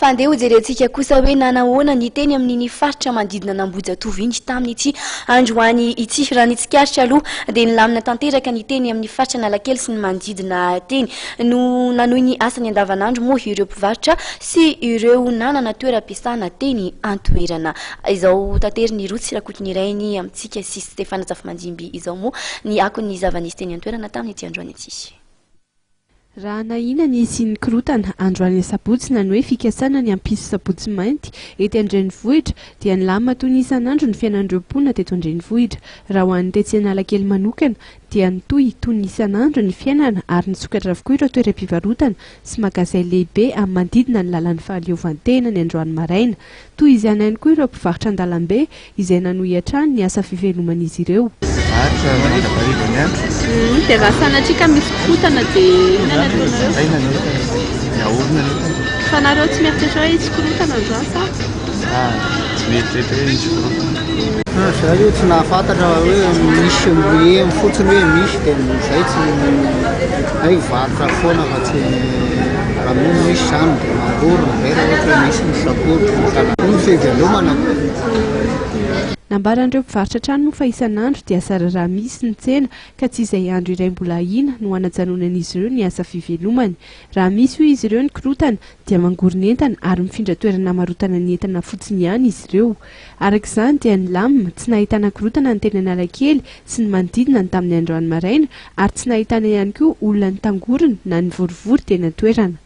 Fa andeha hojerentsika kosa hoe nanahoana ny teny amin'iny faritra manodidina an'Ambohijatovo iny tamin'ity androany ity. Raha ny tsikaritra aloha dia nilamina tanteraka ny teny amin'ny faritra Analakely sy ny manodidina teny. No nanohy ny asany andavanandro moa ireo mpivarotra sy ireo nanana toeram-piasana teny an-toerana. Izao taterin'i Rotsy Rakotonirainy amintsika sy Stefana Zafimandimby izao moa ny akon'ny zava-nisy teny an-toerana tamin'ity androany ity. Raha nahiana ny hisian'ny korontana androany asabotsy na ny hoe fikasana ny hampisy sabotsy mainty ety an-drenivohitra dia nilamina toy ny isan'andro ny fiainan'ireo mponina teto an-drenivohitra. Raha ho an'ny tetsy Analakely manokana dia nitohy toy ny isan'andro ny fiainana ary nisokatra avokoa ireo toeram-pivarotana sy magazay lehibe amin'ny manodidina ny lalan'ny fahaleovantena ny androany maraina. Toy izany ihany koa ireo mpivarotra an-dalambe izay nanohy hatrany ny asa fiveloman'izy ireo. Maharitra mandrakariva ny andro. Dia raha sanatria ka misy korontana dia inona no ataonareo? Zakaina ny entana, dia ahorona ny entana. Fa nareo tsy mieritreritra hoe hisy korontana androany sa? Ah, tsy mieritreritra hoe hisy korontana. Za aloha tsy nahafantatra fa hoe misy heno fotsiny hoe misy dia zay tsy hay varotra foana fa tsy raha moa misy zany dia mangorona zay raha ohatra hoe misy ny sakoroka ny fivelomana. Nambaran'ireo mpivarotra hatrany moa fa isan'andro dia zara raha misy ny tsena ka tsy izay andro iray mbola ahiana no hanajanonan'izy ireo ny asa fivelomany. Raha misy hoy izy ireo ny korontana dia mangorona entana ary mifindra toerana hamarotana ny entana fotsiny ihany izy ireo. Araka izany dia nilamina, tsy nahitana korontana ny teny Analakely sy ny manodidina ny tamin'ny androany maraina ary tsy nahitana ihany koa olona nitangorona na nivorivory teny an-toerana.